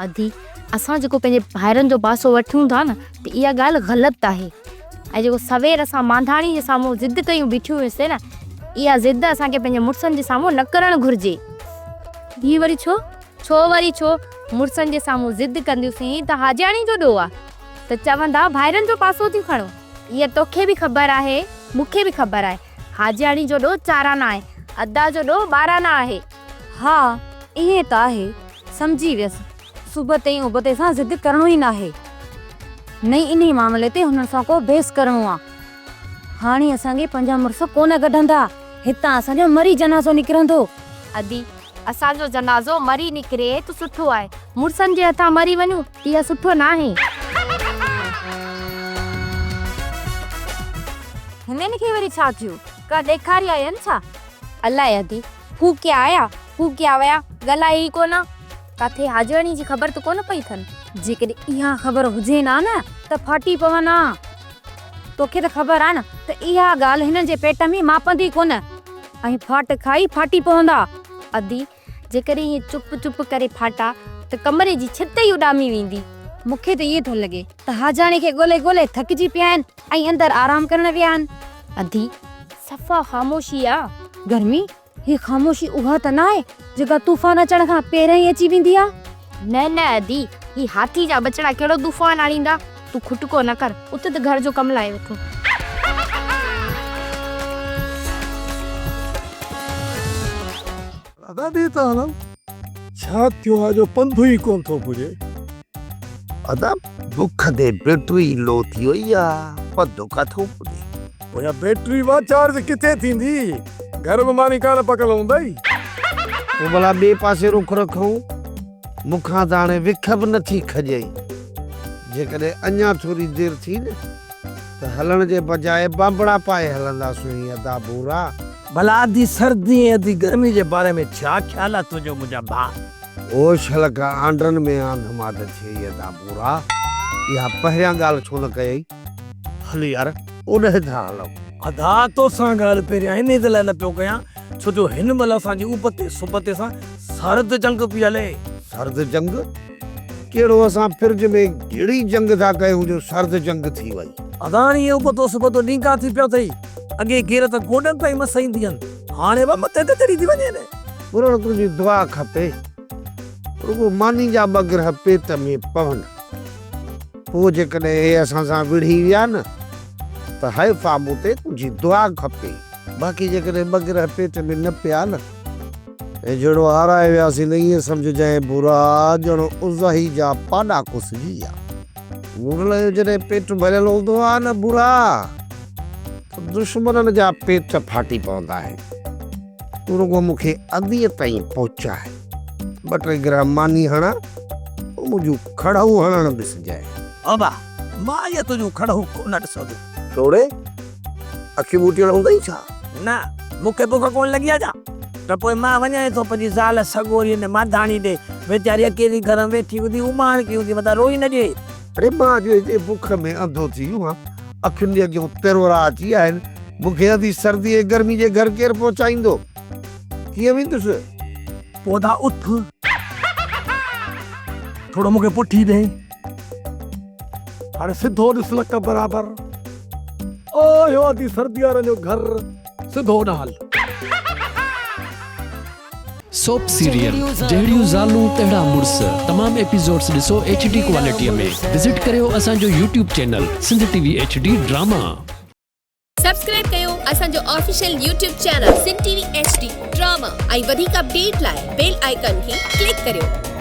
ادي، اسان جيڪو پنهنجي ڀائرن جو پاسو وٺون ٿا نه ته اها ڳالهه غلط آهي ۽ جيڪو سوير اسان مانڌاڻي جي سامهون ضد ڪيون بيٺيون هيونسين نه اها ضد اسان کي پنهنجي مڙسن جي سامهون نه ڪرڻ گهرجي. هي وري ڇو؟ ڇو وري ڇو؟ مڙسن جي سامهون ضد ڪنديونسين ته حاجياڻي جو ڏوهه آ ته چوندا ڀائرن جو پاسو ٿيون کڻو. اها توکي به خبر آهي مون کي به خبر آهي. حاجياڻي جو ڏوهه چارانا آهي، ادا جو ڏوهه ٻارانا آهي. ها ائين ته آهي، سمجهي ويس. صبح تائين ابتي سان ضد ڪرڻو ئي ناهي. نه ئي انهي معاملي تي هنن سان ڪو بحث ڪرڻو آ. هاڻي اسان کي پنهنجا مڙس ڪونه ڪڍندا. هتان اسان جو مري جنازو نڪرندو. ادي، اسان جو جنازو مري نڪري ته سٺو آهي. مڙسن جي هٿان مري وڃون اها سٺو ناهي. هنن کي وري ڇا ٿيو؟ ڪا ڏيکاري آين ڇا؟ الائي ادي، ڦوڪيا آيا، ڦوڪيا ويا، ڳالهائي ئي ڪونه. ڪاٿي حاجياڻي جي خبر ته ڪونه پئي اٿن. جيڪڏهن اها خبر هجين ها نه ته ڦاٽي پون ها. توکي ته خبر آهي نه ته اها ڳالهه هنن جي پيٽ ۾ ماپندي ڪونه ۽ ڦاٽ کائي ڦاٽي پوندا. ادي، جيڪڏهن ائين چپ چپ ڪري ڦاٽا ته ڪمري جي ڇت ئي اڏامي ويندي. مون کي ته ائين ٿو لڳي ته حاجاڻي کي ڳولي ڳولي ٿڪجي پيا آهن ۽ اندر آرام ڪرڻ ويا آهن. ادي، صفا خاموشي آ. گرمي، هي خاموشي اها ته ناهي جيڪا طوفان اچڻ کان پهريان ئي اچي ويندي آ؟ نه نه ادي، هي هاٿي جا ٻچڙا ڪهڙو طوفان آڻيندا، تون کٽڪو نه ڪر، اٿ ته گهر جو ڪم لاهي وٺون. ادا ڏي ته هلان. ڇا ٿيو آ جو پنڌ ئي ڪونه ٿو پڄي. ادا بک تي بيٽري لو ٿي وئي آ پنڌ ڪٿو پڄي. پويان بيٽري مان چارج ڪٿي ٿيندي. گهر ۾ ماني ڪانه پڪل هوندئي. پوء ڀلا ٻئي پاسي رخ رکون. مون کان ته هاڻي وک به نٿي کڄئي. جيڪڏهن اڃا ٿوري دير ٿي نه ته هلڻ جي بجاء بانبڙا پائي هلنداسون هي ادا ڀورا. ڀلا اڌي سردي ۽ اڌي گرمي جي باري ۾ ڇا خيال آ تنهنجو منهنجا ڀاء؟ او شل ڪا آنڊن ۾ آنڌ مانڌ ٿئي ادا ڀورا، اها پهريان ڳالهه ڇو نه ڪيئي؟ هل يار اوڏهه ٿا هلون. ادا توسان ڳالهه پهريان انهي جي لاء نه پيو ڪيان ڇو جو هن مهل اسان جي ابتي سبتي سان سرد جنگ پئي هلي. سرد جنگ؟ ڪهڙو اسان فرج ۾ ڪهڙي جنگ ٿا ڪيون جو سرد جنگ ٿي وئي. ادا هاڻي اهي ابتو سبتو ڏينگا ٿي پيا اٿئي. اڳي گير ته گوڏن تائين مس ايندي هين، هاڻي به مٿي تي چڙهي ٿي وڃين. پورڻ تنهنجي دعا کپي، رڳو ماني جا ٻه گرهه پيٽ ۾ پون. پوء جيڪڏهن اهي اسان سان وڙهي ويا نه ته حيف آ مون تي تنهنجي دعا کپي. باقي جيڪڏهن ٻه گرهه پيٽ ۾ نه پيا نه ۽ جهيڙو هارائي وياسين ته ائين سمجهجانء ڀورا ڄڻ اضحي جا پاڏا ڪسجي ويا. مڙهه جو جڏهن پيٽ ڀريل هوندو آهي نه ڀورا ته دشمنن جا پيٽ ڦاٽي پوندا آهن. تون رڳو مون کي اديء تائين پهچاء. ٻه ٽي گرهه ماني هڻان، پوء منهنجون کڙهون هڻڻ ڏسجانء. ابا، مان اهي تنهنجون کڙهون ڪونه ڏسندس. ڇوڙي، اکيون ٻوٽيل هوندئي ڇا؟ نه، مون کي بک ڪونه لڳي آهي ڇا؟ ته پوء مان وڃان ٿو پنهنجي زال سڳوريء ۾ مانڌاڻي ڏي. ويچاري اڪيلي گهر ۾ ويٺي هوندي، اماڻڪي هوندي، متان روئي نه ڏئي. اڙي مان جو هتي بک ۾ انڌو ٿي ويو آهيان. اکين جي اڳيون ترورا اچي ويا آهن. مون کي اڌي سردي ۽ گرمي جي گهر ڪير پهچائيندو؟ ڪيئن ويندس؟ پوء ادا اٿ، ٿورو مون کي پٺي ڏي. هاڻي سڌو ڏس لڪ برابر. آيو ادي سردي وارن جو گهر، سڌو هوڏانهن هل. سوپ سيريل جهڙيون زالون تهڙا مڙس تمام ايپيسوڊس ڏسو ايڇ ڊي ڪوالٽي ۾ وزٽ ڪريو اسان جو YouTube channel Sindh T V H D drama. Subscribe ڪيو اسان جو official YouTube channel Sindh T V H D drama ۽ وڌيڪ اپڊيٽ لاء بيل آئيڪان کي ڪلڪ ڪريو.